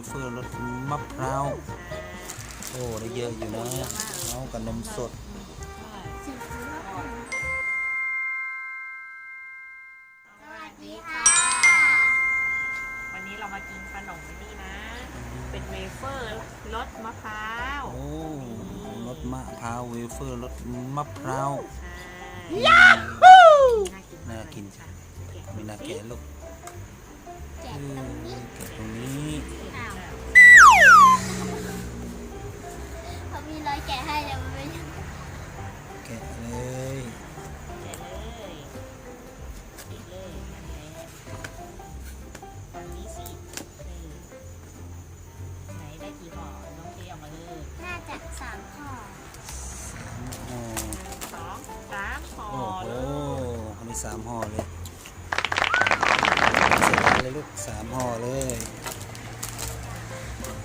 ເຟີລົດມະພ້າວ. ໂອ້ ໄດ້ເຍອະຢູ່ນະ ເອົາກັບນົມສົດ. ສະຫວັດດີຄ່ະ ວັນນີ້ເຮົາມາກິນຂະໜົມອັນນີ້ນະ ເປັນເວເຟີລົດມະພ້າວ. ໂອ້ ນີ້ ລົດມະພ້າວ ເວເຟີລົດມະພ້າວ. ໃຊ່ ຢາຮູ້ ໜ້າກິນ ໜ້າກິນ ແກະ ມີໜ້າແກະລູກ. ແກະຕົງນີ້ ເອີ ແກະຕົງນີ້. ອ້າວ ເຂົາມີລອຍແກະໃຫ້ແລ້ວ ມັນເປັນ ແກະເລີຍ ແກະເລີຍ ປິດເລີຍ. ອັນນີ້ ອັນນີ້ຊິ ເອີ ໄດ້ ໄດ້ກີ່ຫໍ່? ນ້ອງເທອອກມາເລີຍ. ໜ້າຈະສາມຫໍ່. ສາມຫໍ່ ໜຶ່ງ ສອງ ສາມຫໍ່. ໂອ້ໂຫ ເລີຍ ອັນນີ້ສາມຫໍ່ເລີຍ. ໃສ່ຈານເລີຍລູກ ສາມຫໍ່ເລີຍ.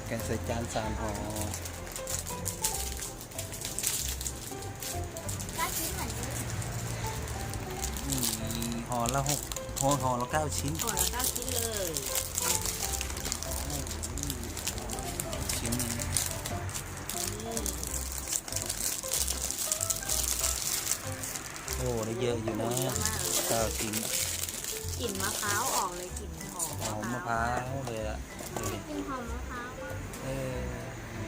ແກະໃສ່ຈານສາມຫໍ່. ອືມ ຫໍ່ລະຫົກ ຫໍ່ລະເກົ້າຊິ້ນ. ຫໍ່ລະເກົ້າຊິ້ນເລີຍ. ອືມ ໂອ້ ໄດ້ເຍອະຢູ່ນະ ເກົ້າຊິ້ນ. ກິ່ນມະພ້າວອອກເລີຍ ກິ່ນຫອມ ຫອມມະພ້າວເລີຍອະ. ກິ່ນຫອມມະພ້າວ. ເອີ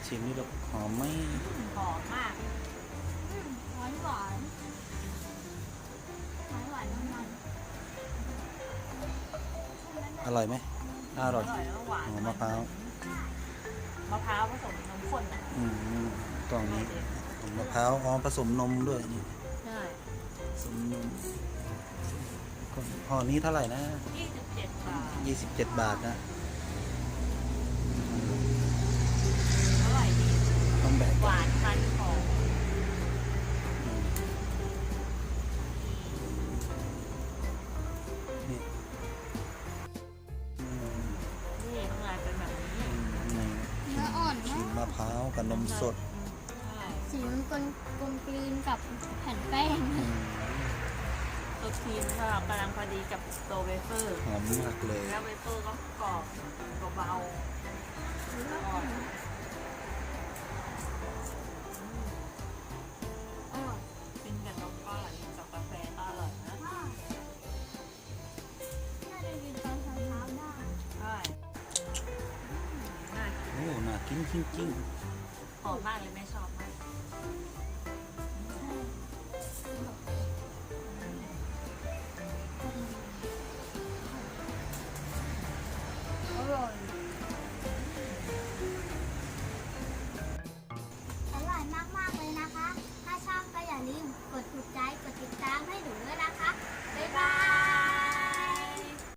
ຊິມດູລູກ ຫອມໄໝ? ອືມ ຫອມມາກ. ອືມ ຫວານໆ ຫວານໆ ມັນໆ. ອະຮ່ອຍໄໝ? ອະຮ່ອຍ ອະຮ່ອຍ ຫວານ ຫອມມະພ້າວ. ມັນ ມັນ ມະພ້າວຜະສົມນົມຂຸ້ນນະ. ອືມ ກ່ອງນີ້ ອະຮ່ອຍເດ ຫອມມະພ້າວ ອໍ ຜະສົມນົມດ້ວຍນີ້. ໃຊ່ ຜະສົມນົມ. ຫໍ່ນີ້ເທົ່າໃດນະ? ຍີ່ສິບເຈັດບາດ. ຍີ່ສິບເຈັດບາດນະ. ອະຮ່ອຍດີ ຕ້ອງແບກ ຫວານມັນຫອມ. ອືມ ນີ້ ອືມ ນີ້ຂ້າງໃນເປັນແບບນີ້. ອືມ ເນື້ອອ່ອນເນາະ ຄຣີມມະພ້າວກັບນົມສົດ. ອືມ ໃຊ່ ສີມັນກົມ ກົມກືນກັບແຜ່ນແປ້ງ. ອືມ ຕົວຄຣີມກຳລັງພໍດີກັບຕົວເວເຟີ ຫອມມາກເລີຍ ແລ້ວເວເຟີກໍກອບ ກໍເບົາ. ອືມ ກິນກັບນົມກໍອະຮ່ອຍ ກິນກັບກາແຟກໍອະຮ່ອຍນະ. ໜ້າຈະກິນຕອນເຊົ້າໆໄດ້. ອືມ ໜ້າກິນ ໂອ້ ໜ້າກິນຈິງໆ. ຫອມມາກເລີຍ ແມ່ຊອບມາກ.